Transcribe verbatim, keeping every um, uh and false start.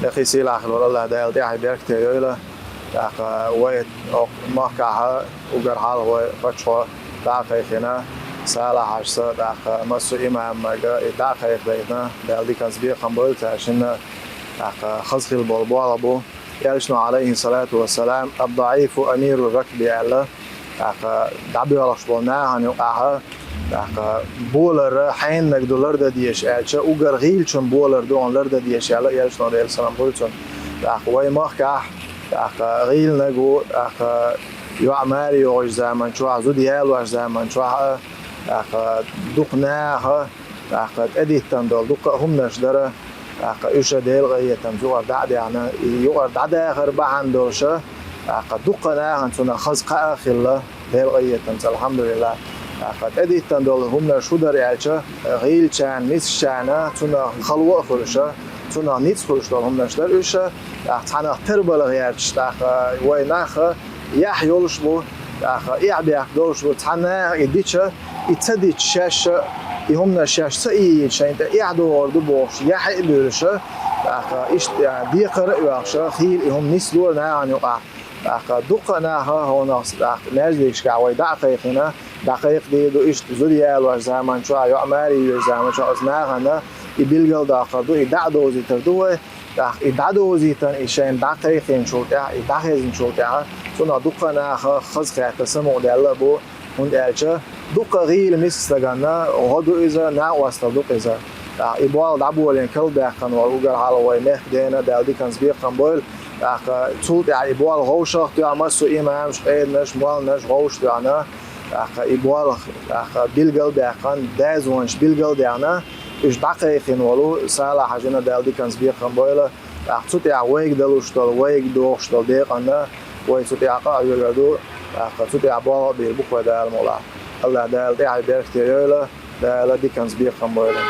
Нехий сийлахь хилла волу АллахӀ Дала тӀаьхье беркате йойла. ТӀаккха вай оха махкахь угар хьалха вай паччахьо дӀа а кхайкхина, Салахьашца, тӀаккха массо а имамага и дӀа а кхайкхадайтина, Дала диканца бекхам бойла цаьршинна, тӀаккха хаза хилла болу болх бу. Элчано, Ӏалайхи салату вассалам, «Ад-даӀифу амиру ракби», аьлла, тӀаккха дӀабоьлхуш болу нахана юкъахь, тӀаккха болар хьеннаг ду лардан дезаш аьлча, угар гӀийлачун болар ду хьуна лардан дезаш аьлла, Элчано, Делан салам хуьлда цунна. ТӀаккха вай махкахь, тӀаккха гӀийланиг ву, тӀаккха йоӀ маре йогӀучу заман чохь, зуда ялош заман чохь а, тӀаккха дукха наха, тӀаккха тӀедиттина долу дуккха а хӀуманаш дара, тӀаккха уьш а Делан къинхетамца юкъара дӀа а даьхна, и юкъара дӀадахар бахьана долуша, тӀаккха дуккха а нахана цунах хаза кхаъ а хилла, Делан къинхетамца, алхьамдулиллахӀ. ТӀаккха тӀедиттина долу хӀуманаш хӀун дара аьлча, гӀийлачарна, мискачарна цунах хало а хуьлуша, цунах ницкъ хуьлуш долу хӀуманаш дара уьш, тӀаккха цхьанах тарбала гӀерташ, тӀаккха вай нах а, яхь йолуш бу, тӀаккха эхь бехк долуш бу, цхьа наха и дича, и ца дича шаьш а, и хӀуманаш шаьш ца иййича, шайна тӀе эхь догӀур ду бохуш, яхь а буьйлуша, тӀаккха иштта декхар а оьхуша, хийла и хӀума нислора нахана юкъахь. ТӀаккха дуккха а наха хӀунах, тӀаккха маьждигашкахь вай дӀа а кхайкхина, дӀакхайкхадийр ду, иштта зуда ялош заман чохь, йоӀ маре йоьдучу заман чохь оцу нахана и билгалдоккхур ду, и дӀа а довзийтур ду вай. ТӀаккха и дӀадовзийтина, и шайна дӀакхайкхинчул тӀаьхьа, и дӀахезначул тӀаьхьа, цунах дуккха а наха хазахетта самукъадаьлла а бу, хӀунда аьлча дуккха а гӀийла миска стаганна гӀо ду иза, накъосталла ду-кх иза. ТӀаккха и болх дӀаболийна калбаьккхина волу угар хьалха вай мехкан дена Дала диканца бекхам бойла. ТӀаккха цул тӀаьхьа и болх вовшах а тоьхна массо а имамаш, къеданаш, молланаш вовшах а тоьхна, тӀаккха и болх, тӀаккха билгал а баьккхина, дозанаш билгал а даьхна, уьш дӀакхайкхина волу Салахь-Хьаьжина Дала диканца бекхам бойла. ТӀаккха цу тӀехь вайга далуш долу, вайга догӀуш долу декъанна вай цу тӀехь къа а хьоьгур ду, тӀаккха цу тӀехь болх а бийр бу-кх вай Дала мукъалахь. АллахӀ Дала тӀаьхье беркате йойла, Дала диканца бекхам бойла.